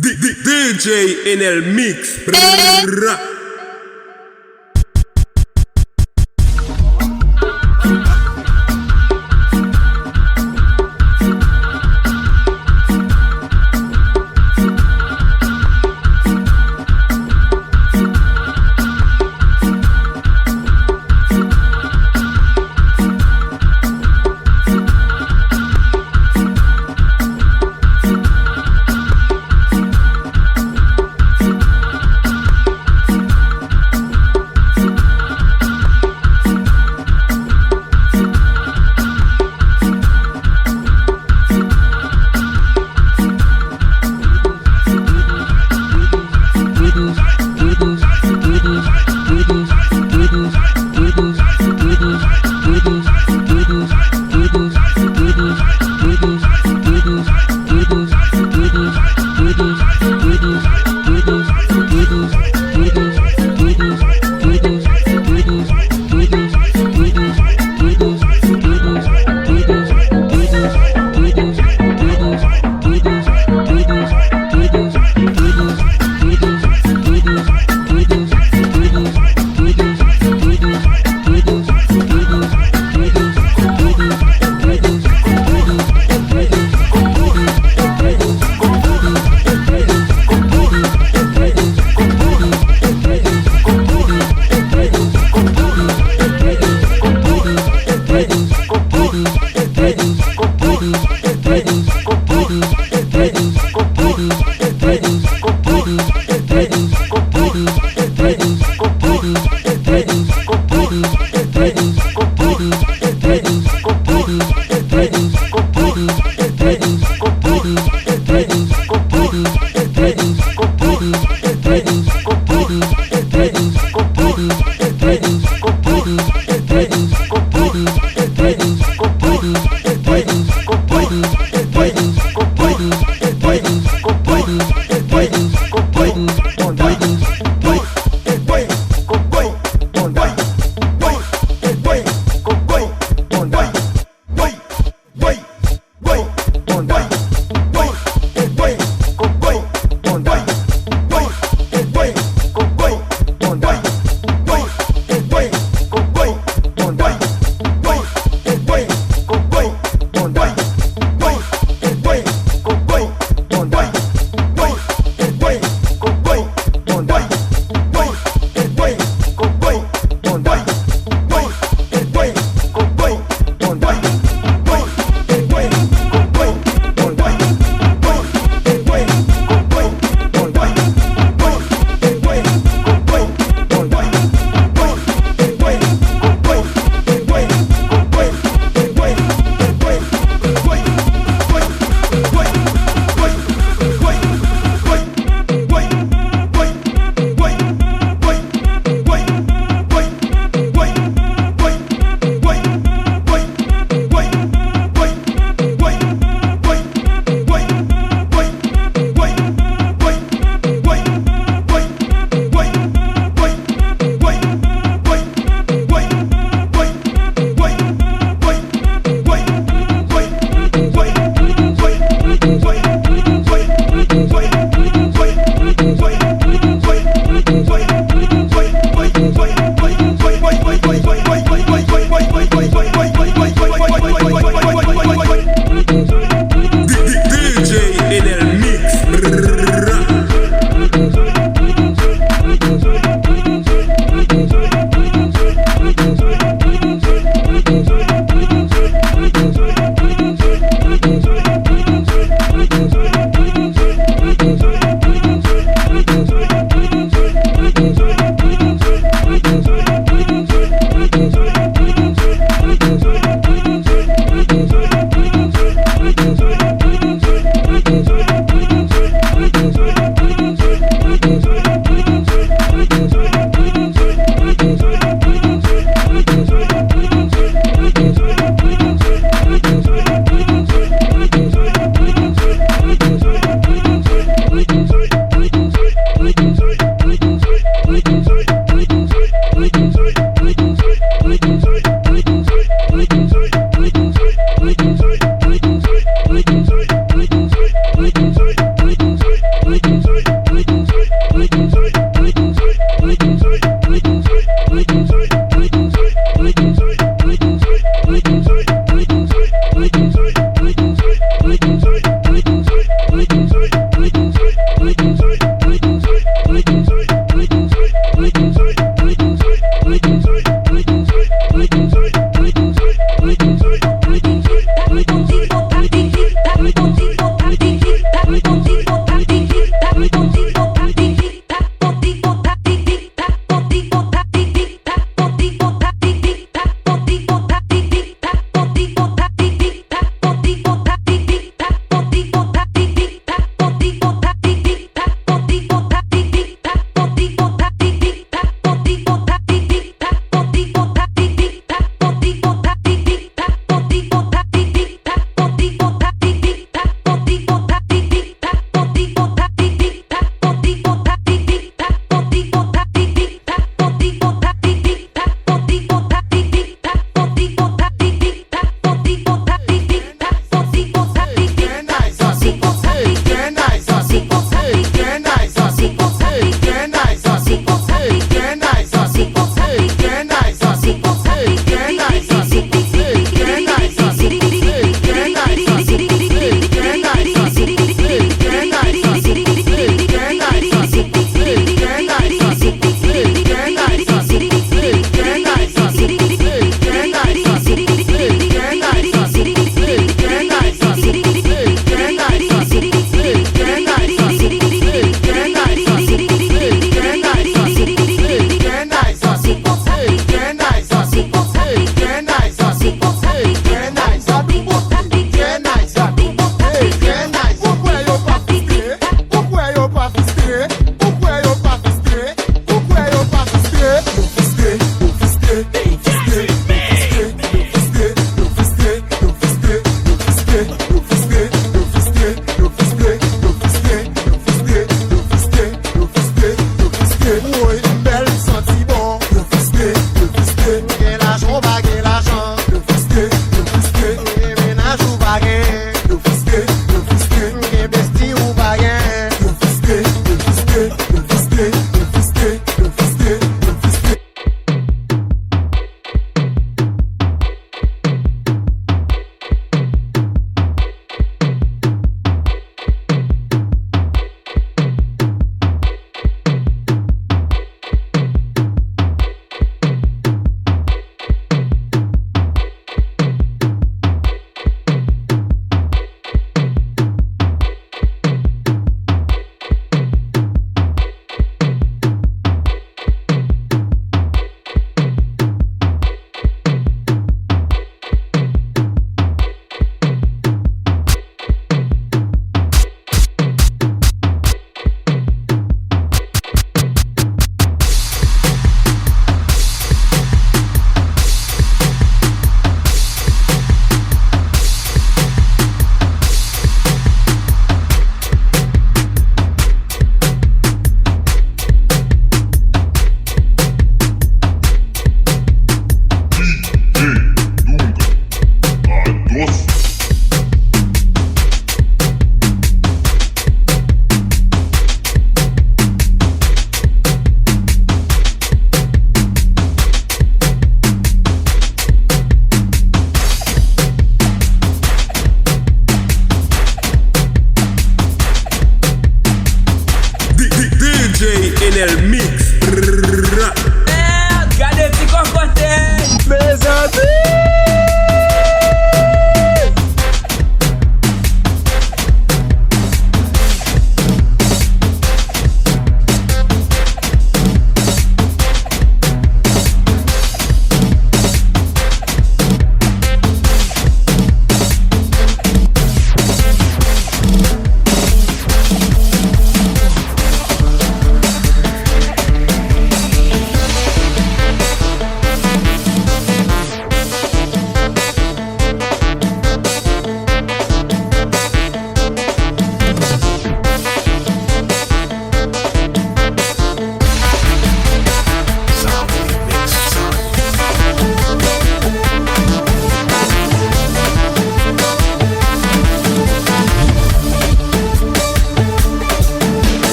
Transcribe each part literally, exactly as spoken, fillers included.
D-, D-, D J Enel Mix. Brrrr. Ou kwè yo pa fiske? Ou kwè yo pa fiske? Yo fiske, yo fiske, yo fiske, yo fiske, yo fiske, yo fiske, yo fiske, yo fiske, yo fiske, yo fiske, yo fiske, yo fiske, yo fiske, yo fiske, yo fiske, yo fiske. Woy, m bèl, m santi bon. Yo fiske, yo fiske. M gen lajan, w pa gen lajan. Yo fiske, yo fiske. M gen mennaj, ou pa gen. Yo fiske, yo fiske. M gen besti, ou pa gen. Yo fiske, yo fiske, yo fiske, yo fiske, yo fiske, yo fiske. D J Dunga, a dos. D J Enel Mix. Gade ti kòkòtè. Mezanmi!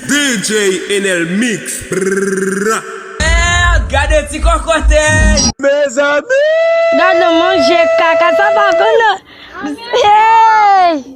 D J Enel Mix. Gade ti kòkòtè. Mezanmi! Gade manje kaka, sa pa bon non. Hey!